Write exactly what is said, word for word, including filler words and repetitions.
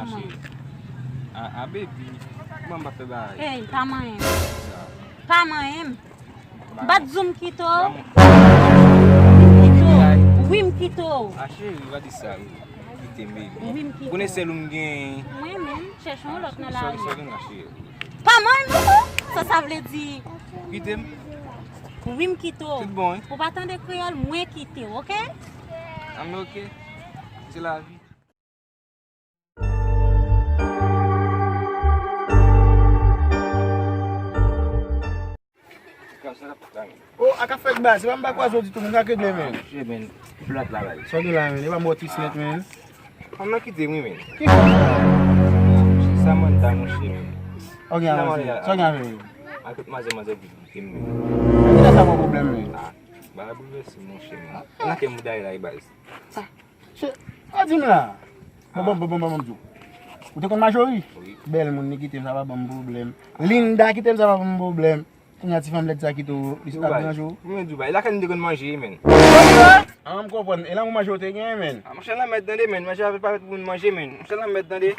Mwen. A, a baby, kòman m pa fè bagay? Ey, pa manyen m. Pa manyen m. M pa t di w m kite w. Ba M kite w. Wi, m kite w. A cheri, pa di sa, wi. Kite m, baby. Wi, m kite w. Konnen sèl ou m gen. Mwen menm, chèche yon lòt nan lari. Sòl gen la, cheri. Pa manyen m non. Sa, sa vle di. Kite m. Wi, m kite w. Tout bon, wi. Ou pa tande kreyòl, mwen kite w, oke? A men oke. Se lavi. O, a ka fèt ba, se pa m pa kwaze w ditou, men sa k regle, men. Monchè, men, plat la bay. Sa w gen la, men, e pa m bò ti snèt, men. Fanm nan kite m, wi, men. Ki fanm sa? Samantha, monchè, men. Ok, avanse. Sa w gen avè l? Ak tout mazè, mazè ki kite m, men. Ki lè sa pran pwoblèm, men? A, bagay boulvèse, monchè, men. Nan kè mouda la, e baz. Che, a di m la. Bon, bon, bon, bon, bon, bon, di w. Ou te konn Majori? Wi. Bèl moun, li kite m, sa pa ban m pwoblèm. Linda kite m, sa pa ban m pwoblèm. Kounye a ti fanm lèd sa kite w, li ap deranje w. Mwen di w bay, lakay nou te konn manje, men. A, m konprann. E lanmou manje w te gen, men. A, monchè, lanmèd tande, men. Manje avè pa pou moun manje, men. Monchè, lanmèd tande.